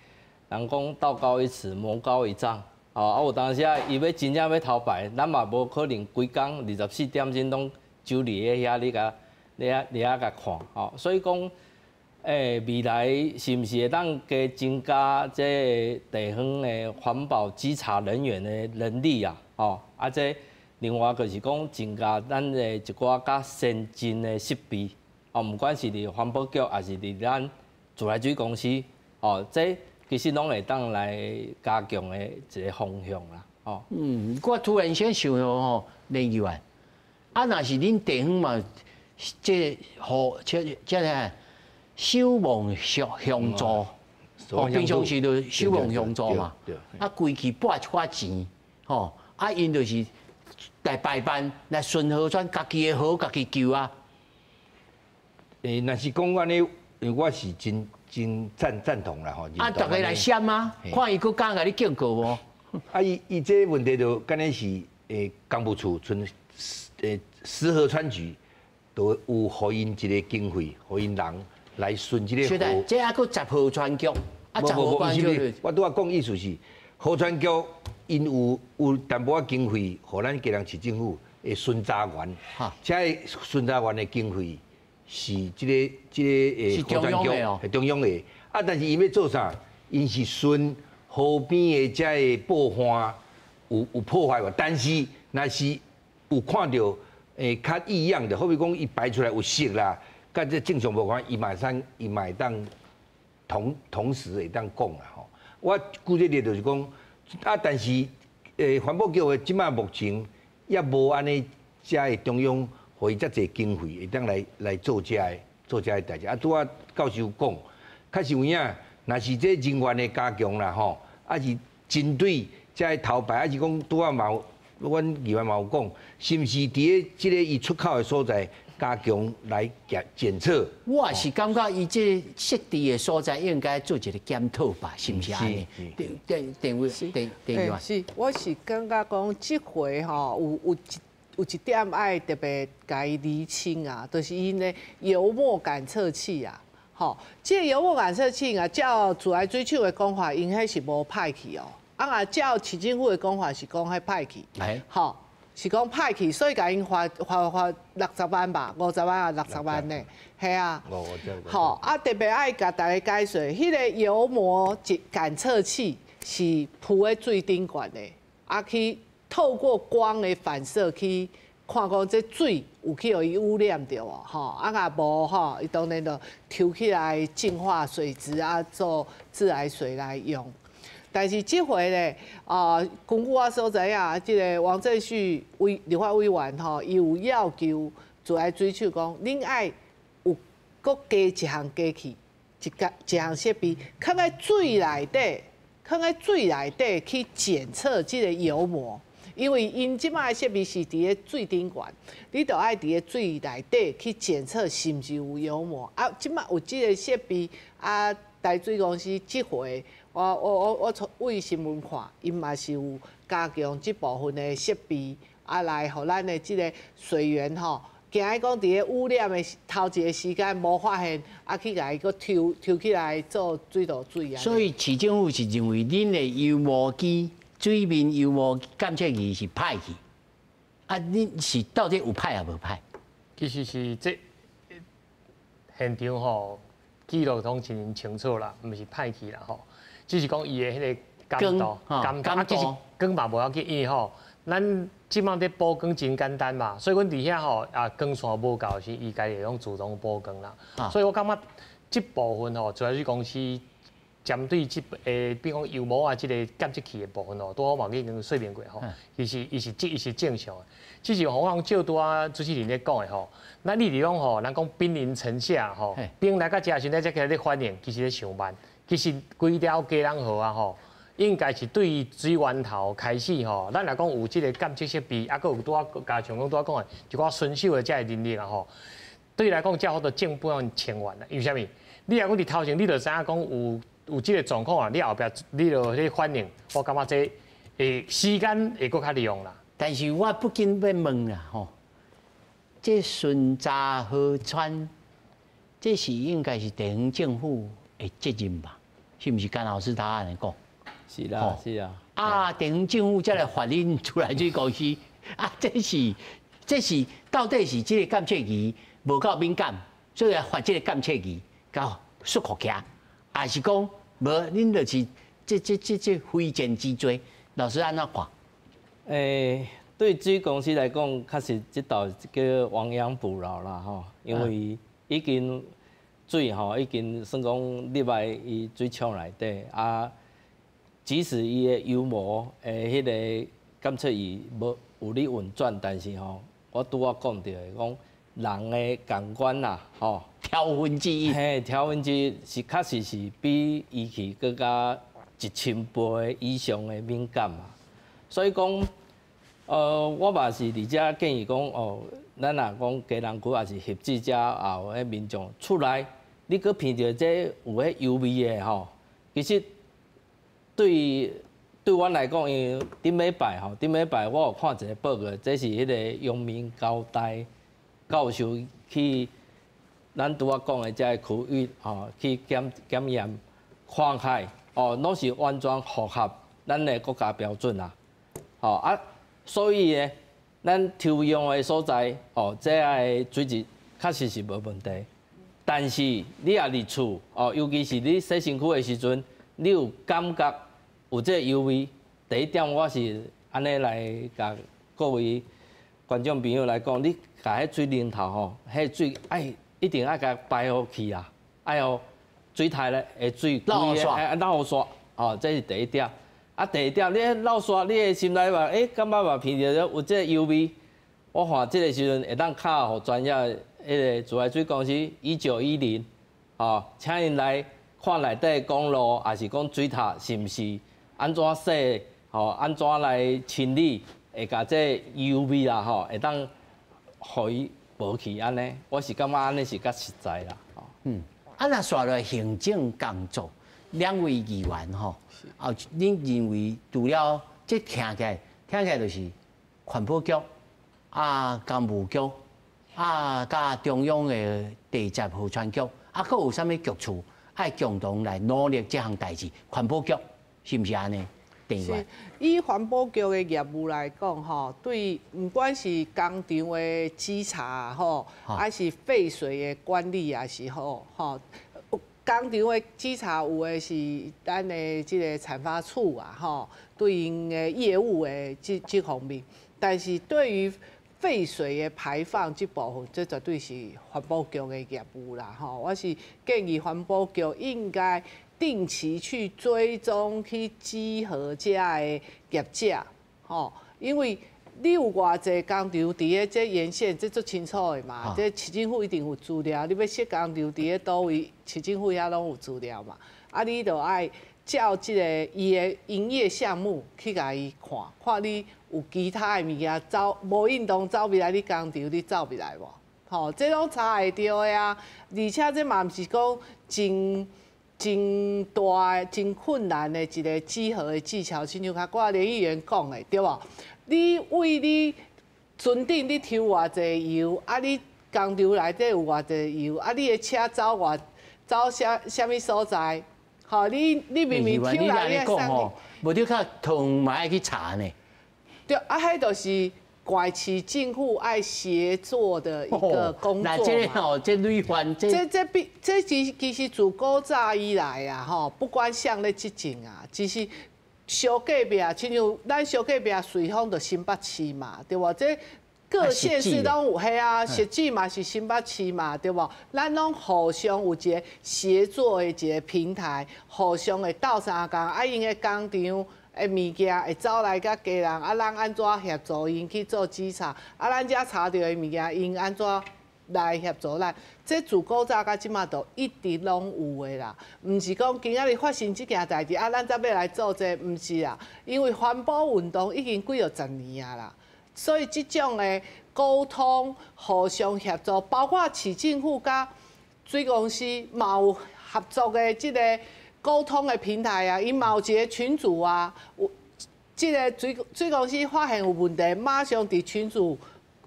人講道高一尺，魔高一丈，哦，啊有當時啊伊欲真正欲偷排，咱嘛無可能規工24點鐘攏守佇咧遐，你共你遐你遐共看，哦，所以講。未來是毋是會當加增加這个地方的環保稽查人員的能力啊？哦，啊，這另外就是講增加咱的一寡較先進的設備，哦，毋管是佇環保局，抑是佇咱自來水公司，哦，這其實攏會當來加強的一個方向啦，哦。嗯，我突然間想到吼，研究員，啊，若是恁地方嘛，這個這這個。守望相相助，哦，平常時就守望相助嘛。啊，規氣撥一寡錢，吼，啊，𪜶就是來排班來巡河川，家己的河家己救啊。若是講按呢，我是真真贊贊同啦吼。啊，逐个來閃啊，看伊閣敢共你警告無？啊，伊伊這個問題就敢若是工務處賰石河川局都有予𪜶一個經費，予𪜶人。來巡這個河，這還閣十河川局，啊，十河川局。我拄仔講意思是，河川局𪜶有有淡薄仔經費，予咱基隆市政府的巡查員，這个巡查員的經費是這个這个河川局，係中央的。啊，但是伊欲做啥？𪜶是巡河邊的這个布岸有有破壞無？但是若是有看著較異樣的，好比講伊排出來有色啦。佮這正常無仝，伊馬上伊嘛會當同同時會當講啦吼。我舉這例就是講，啊，但是環保局的這擺目前也無按呢，遮的中央予伊遮濟經費，會當來來做這个做這个代誌。啊，拄仔教授講，確實有影，若是這人員的加強啦吼，啊是針對這个偷排，啊是講拄仔嘛有，阮議員嘛有講，是毋是佇咧這个伊出口的所在加強來檢檢測？我也是感覺伊這設置的所在應該做一個檢討吧，是毋是按呢？電電電位電電員。是，我是感覺講這回吼有一點愛特別共伊釐清啊，就是𪜶的油墨感測器啊，吼，這個油墨感測器啊，照自來水廠的講法，𪜶彼是無歹去哦。啊，若照市政府的講法是講彼歹去，吼，是講歹去，所以共𪜶罰罰罰六十萬吧，50萬啊，六十萬呢，係啊，吼，啊特別愛共大家解說，彼個油膜感測器是鋪佇水頂懸的，啊去透過光的反射去看講這水有去予伊污染著無，吼，啊若無吼，伊當然就抽起來淨化水質啊，做自來水來用。但是這回咧，啊，根據我所知影，這个王正旭委立法委員吼，伊有要求自來水廠講，恁愛有閣加一項機器，一個一項設備，囥佇水內底，囥佇水內底去檢測這个油膜，因為𪜶這擺的設備是佇咧水頂懸，你著愛佇咧水內底去檢測是毋是有油膜。啊，這擺有這个設備，啊，台水公司這回。我我我我從對新聞看，𪜶嘛是有加強這部分的設備，啊，來予咱的這个水源吼，驚伊講佇咧污染的頭一个時間無發現，啊去共伊閣抽抽起來做水道水啊。所以市政府是認為恁的油膜機、水面油膜監測儀是歹去，啊，恁是到底有歹抑無歹？其實是這現場吼記錄攏真清楚啦，毋是歹去啦吼。只是講伊的彼个感度，感度，啊，其實光嘛無要緊，因為吼，咱這擺咧補光真簡單嘛，所以阮佇遐吼啊光線無夠時，伊家己會用自動補光啦。所以我感覺這部分吼，自來水公司針對這比如講油膜啊，這个監測器的部分吼，拄好嘛已經說明過吼，其實伊是伊是正常的，只是吼我講照拄仔主持人咧講的吼，咱你佇講吼，人講兵臨城下吼，兵來到遮時陣，才起來咧反應，其實咧傷慢。其實規條基隆河啊吼，應該是對水源頭開始吼，咱若講有這个監測設備，啊，閣有拄仔加像講拄仔講的一寡巡守的這个人力啊吼，對來講才好做正本清源啦。因為啥物？你若講佇頭前，你就知影講有有這个狀況啊，你後壁你就去反應，我感覺這會時間會閣較長啦。但是我不禁欲問啦吼，這巡查河川，這是應該是地方政府的責任吧？是毋是甘老師他按呢講？是啦，是啊。啊，地方政府才來罰恁自來水公司，啊，這是這是到底是這个監測儀無夠敏感，所以來罰這个監測儀共疏忽起，還是講無恁就是這這這這非戰之罪？老師按怎看？對水公司來講，確實這道叫亡羊補牢啦，吼，因為已經。水吼已經算講入來伊水廠內底啊，即使伊的油膜的彼个檢測儀無有咧運轉，但是吼，我拄仔講著的講，人的感官啦，吼，條分之一，嘿，條分之一是確實是比儀器閣較1000倍以上的敏感嘛。所以講，我嘛是佇遮建議講，哦，咱若講基隆區也是汐止遮也有彼民眾厝內，你閣聞著這有彼油味的吼，其實對對阮來講，因為頂禮拜吼，頂禮拜我有看一個報告，這是彼個陽明交大教授去咱拄仔講的這個區域吼，去檢檢驗看海哦，攏是完全符合咱的國家標準啦，吼啊，所以呢，咱抽樣的所在哦，這个水質確實是無問題。但是你若佇厝哦，尤其是你洗身軀的時陣，你有感覺有這个油味，第一點我是按呢來共各位觀眾朋友來講，你共彼水龍頭吼，彼水愛一定愛共排予去啊，愛予水苔咧的水漏煞，漏煞，哦，這是第一點。啊，第二點，你彼漏煞，你的心內嘛，欸，感覺嘛聞著有這个油味。我看這个時陣會當敲予專業彼个自來水公司1910，哦，請𪜶來看內底管路，抑是講水塔是毋是按怎洗，吼，按怎來清理，會共這油味啦，吼，會當予伊無去按呢。我是感覺按呢是較實在啦。啊，若紲落行政工作，兩位議員吼，哦，恁認為除了這聽起來就是環保局、啊，工務局、啊，佮中央的地籍河川局，啊，閣有啥物局處愛共同來努力這項代誌？環保局是毋是按呢？是，以環保局的業務來講，吼，對，毋管是工廠的稽查吼，還是廢水的管理也是好，吼，工廠的稽查有的是咱的這个產發處啊，吼，對𪜶的業務的這方面，但是對於廢水的排放這部分，這絕對是環保局的業務啦，吼，我是建議環保局應該定期去追蹤、去稽核遮的業者，吼，因為你有偌濟工廠佇咧這沿線，這足清楚的嘛。這市政府一定有資料，你欲設工廠佇咧佗位，市政府遐攏有資料嘛。啊，你就愛照這个伊的營業項目去共伊看，看你有其他的物件走，無應當走入來你工廠，你走入來無？吼，這攏查會著的啊。而且這嘛毋是講真真大、真困難的一個稽核的技巧，親像較我連議員講的，對無？你為你船頂你抽偌濟油，啊，你工廠內底有偌濟油，啊，你的車走偌走啥啥物所在？吼，你明明抽來你講吼，無你較同嘛愛去查呢？對，啊，彼就是縣市政府愛協作的一個工作嘛。那這吼，這累犯這這這比這其實自古早以來啊，吼，不管誰咧執政啊，只是小隔壁，親像咱小隔壁瑞豐就新北市嘛，對無？這各縣市攏有，嘿啊，汐止嘛是新北市嘛，對無？咱攏互相有一個協作的一個平台，互相會鬥相共，啊，𪜶的工廠的物件會走來佮基隆，啊，咱按怎協助𪜶去做稽查？啊，咱遮查著的物件，𪜶按怎來協助咱？這自古早到這馬都一直攏有的啦，毋是講今仔日發生這件代誌，啊，咱才欲來做這個，毋是啦。因為環保運動已經幾若十年啊啦，所以這種的溝通、互相協助，包括市政府佮水公司嘛有合作的這個溝通的平台啊，𪜶嘛有一個群組啊，有這個水公司發現有問題，馬上佇群組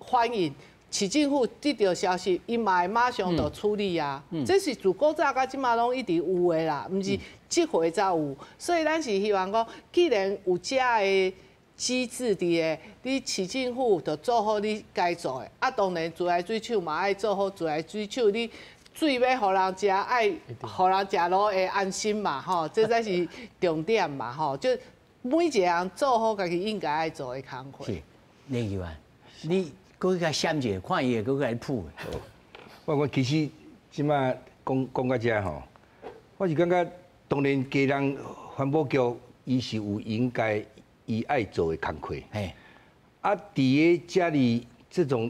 反映，市政府得著消息，伊嘛會馬上就處理啊。這是自古早到這馬攏一直有的啦，毋是這回才有。所以咱是希望講，既然有遮的機制佇咧，你市政府就做好你該做的，啊，當然自來水廠嘛愛做好自來水廠，你水欲予人食，愛予人食落會安心嘛，吼，這才是重點嘛，吼，就每一個人做好家己應該愛做的工課。是，林議員，你閣去共閃一下，看伊會閣共你撲。我講其實這馬講講到遮吼，我是感覺當然基隆環保局伊是有應該伊愛做的工課。啊，佇咧遮爾這種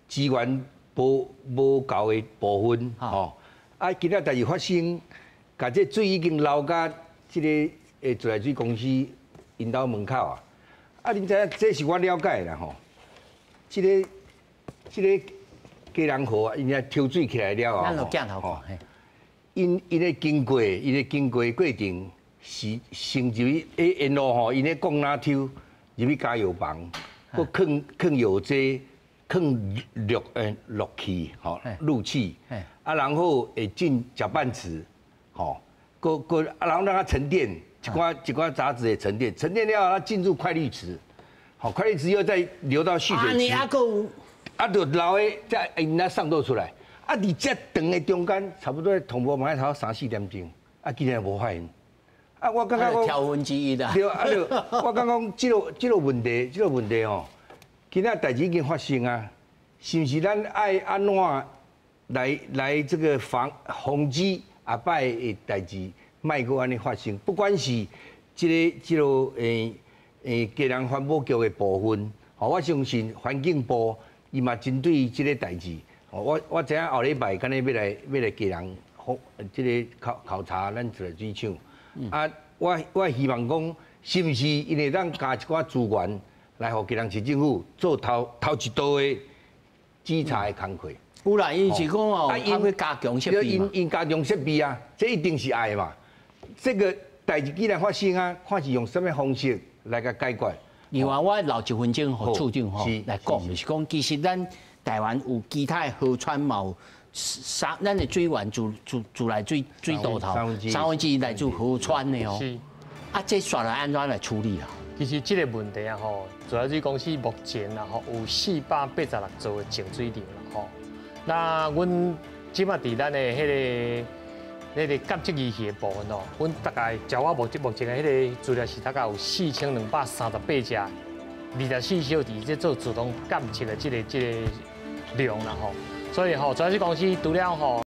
資源無夠的部分，吼，啊，今仔代誌發生，共這水已經流到這个自來水公司𪜶兜門口啊！啊，恁知影，這是我了解的啦吼。這个基隆河啊，𪜶遐抽水起來了後，咱鏡頭看，𪜶的經過過程是先入去沿路吼，𪜶咧降哪抽入去加油房，閣囥囥藥劑。囥氯氣吼，氯氣，啊，然後會進攪拌池，吼，閣閣啊，然後讓它沉澱，一寡雜質會沉澱，沉澱了後它進入快濾池，好，快濾池又再流到蓄水池，啊，就流的再𪜶那上倒出來，啊，佇這長的中間，差不多同步嘛，差不多三四點鐘，啊，竟然無發現，啊，我感覺講條分之一啦，對，啊，對，我感覺講這個問題吼。今仔代誌已經發生啊，是毋是咱愛按怎來這個防止後擺的代誌莫閣按呢發生？不管是這个基隆環保局的部分，吼，我相信環境部伊嘛針對這个代誌，我知影後禮拜敢若欲來基隆這个考察咱自來水廠。啊，我希望講，是毋是𪜶會當加一寡資源來予基隆市政府做頭一道的檢查的工課？有啦，伊是講哦，啊，𪜶加強設備。𪜶加強設備啊，這一定是愛的嘛。這個代誌既然發生啊，看是用啥物方式來共解決。另外，我留一分鐘予處長吼來講，就是講其實咱台灣有其他的河川嘛有三，咱的水源自來水渡頭1/3來自河川的哦。啊，這煞來按怎來處理啊？其實這個問題啊吼，自來水公司目前啊吼有486座的淨水場啦吼。那阮這擺佇咱的彼個監測儀器的部分哦，阮大概照我目前的彼個資料是大概有4238隻，24小時這做自動監測的這個量啦吼。所以吼，自來水公司除了吼。